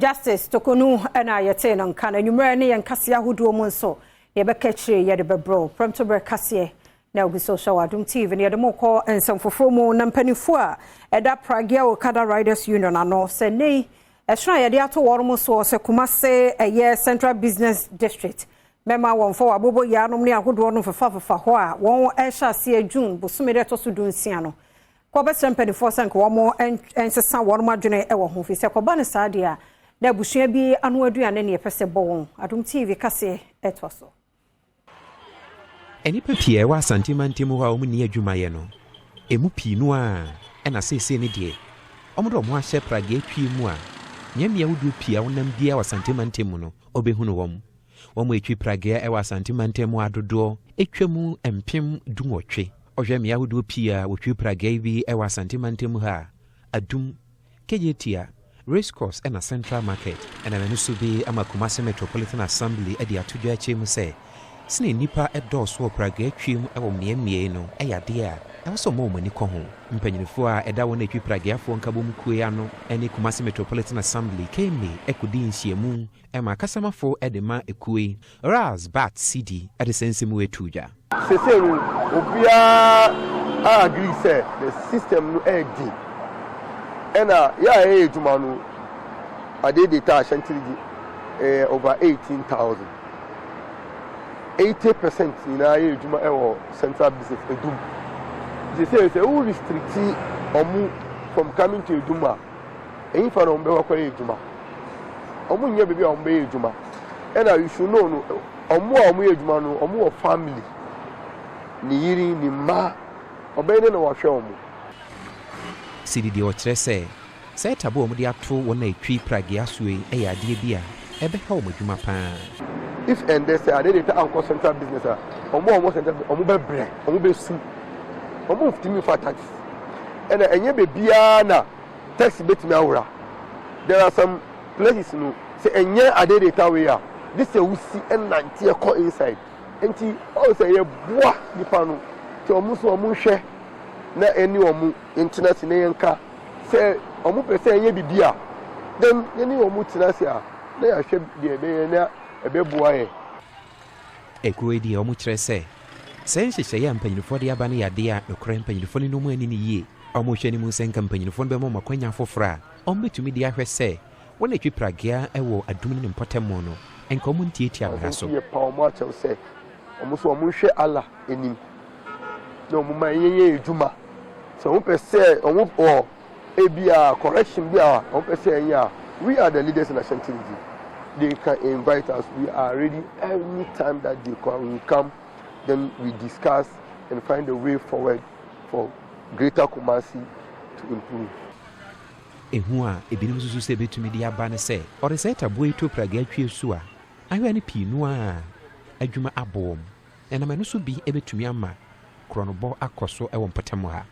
Justice Torkornoo ɛna yɛtee no nka no anwummerɛ ne yɛn kaseɛ ahodoɔ mu nso yɛbɛka akyire yɛde bɛbrɛ prɛmtoberɛ kaseɛ na ogu so hyɛ wɔ Adom TV no. Yɛde mo kɔ nsɛm foforɔ mu na mpanimfoɔ a ɛda Pragya Okada Riders Union ano sɛ nei ɛsono a yɛde ato wɔn mo soɔ sɛ Kumase ɛyɛ Central Business District mɛma wɔn fɔ wɔabobɔ yanom ne ahodoɔ no fefafefa hɔ a wɔn ɛhyɛ aseɛ June bosome de ɛtɔ so 16 no kɔbɛsrɛ mpanimfoɔ sɛ nka wɔn nsesa wɔn adwene wɔ ho fi sɛ kɔba no saa deɛ a na abusua bi ano aduane ne yɛpɛ sɛ bɔ wɔn. Adom TV kaseɛ ɛtoa so. Nnipa pii a ɛwɔ Asante mantam hɔ a wɔn nni adwumayɛ no, emu pii no a ɛna seesei ne deɛ wɔn de wɔn ahyɛ pragea twie mu a mmeammea ahodoɔ pii a wɔnam biara wɔ Asante mantam mu no ɔbɛhunu wɔn. Wɔn a etwi pragea ɛwɔ Asante mantam mu adodoɔ etwa mu 18,000. Ɔhwɛ mmea ahodoɔ pii a wɔtwi pragea bi ɛwɔ Asante mantam ha a, Adum, Kejetia, Race Course ɛna Central Market, ɛna n'ano so bi ama Kumase Metropolitan Assembly ɛde ato dwa akyerɛ mu sɛ sene nnipa ɛdɔɔso wɔ pragea twi mu ɛwɔ mmeammea yi no ɛyɛ adeɛ a ɛwɔ sɛ ɔma wɔn ani kɔ ho. Mpanyinfoɔ a ɛda wɔn atwi prageafoɔ nkabom kuo ano ɛne Kumase Metropolitan Assembly, KMA, ɛkɔdi nhyiamu ɛma kasamafo ɛde ma ekuo yi, Ras Bat Cd, ɛde sɛ nsɛm wɔ etu dwa. Sese no obiara agree sɛ the system no ɛyɛ den, ɛna yɛ a ɛyɛ adwuma no ade de ta Ashanti Region ɛyɛ over 18,000. 80% nyinaa yɛ adwuma ɛwɔ Central Business Edum. Sese sɛ wo restrict ɔmo from coming to Edum a, ɛyin fa na ɔmo bɛwɔ akɔyɛ adwuma? Ɔmo nyɛ baabi a ɔmo bɛyɛ adwuma. Ɛna you should know no, ɔmo a ɔmo yɛ adwuma no, ɔmo wɔ family, ne yiri, ne mma, ɔbɛyɛ ne na wahwɛ ɔmo. Sidi deɛ ɔkyerɛ sɛ sɛ ɛtabo a wɔde ato wɔn a ɛtwi pragea so yi yɛ adeɛ bi a ɛbɛha wɔn adwuma paa. If ɛndɛ sɛ ade de ta ankɔ Central Business a, ɔmo a ɔmo Central, ɔmo bɛbrɛ, ɔmo bɛsu, ɔmo ntumi fa taxi. Ɛna ɛnyɛ beebiara na taxi bɛtumi awura. There are some places no sɛ ɛnyɛ ade de ta wei a de sɛ wusi ɛnante ɛkɔ inside. Nti ɔwɔ sɛ yɛboa nipa no nti ɔmo nso ɔmo nhwɛ na ɛne ɔmo ntena ase na yɛnka sɛ ɔmo pɛ sɛ ɛnyɛ bibi a, then yɛne ɔmo tena ase a na yɛahwɛ deɛ ɛbɛyɛ na ɛbɛboa yɛn. Ekuo yi deɛ wɔn kyerɛ sɛ sɛ nhyehyɛeɛ a mpanyinfoɔ de aba no yɛ adeɛ a nokorɛ mpanyinfoɔ no nom ani no yie. Wɔn hwɛ no mu sɛ nka mpanyinfoɔ no bɛma wɔn akwanya foforɔ a wɔn bɛtumi de ahwɛ sɛ wɔn atwi pragea wɔ Adum ne ne mpɔtam no nka wɔn ntiatia mmara so. Nti yɛpa ɔmo akyɛw sɛ ɔmo nso ɔmo nhwɛ Allah anim na ɔmo ma yɛnyɛ adwuma. Sɛ ɔmo pɛ sɛ ɔmo wɔ ebi a correction bi a ɔmo pɛ sɛ ɛnyɛ a, we are the leaders in Ashanti Region, they can invite us. We are ready. Anytime that they come, we will come, then we discuss and find a way forward for Greater Kumasi to improve. Ehu a ebinom nso sɛ ebetumi de aba ne sɛ ɔde sɛ taboa yi to pragea twie so a ahwɛ ne pii no a adwuma abɔ wɔn ɛnam ɛno so bi ebetumi ama korɔnobɔ akɔ so ɛwɔ mpɔtam ha.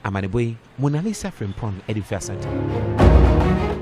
Amanebɔ yi, Monalisa Frimpong ɛde fi Asante.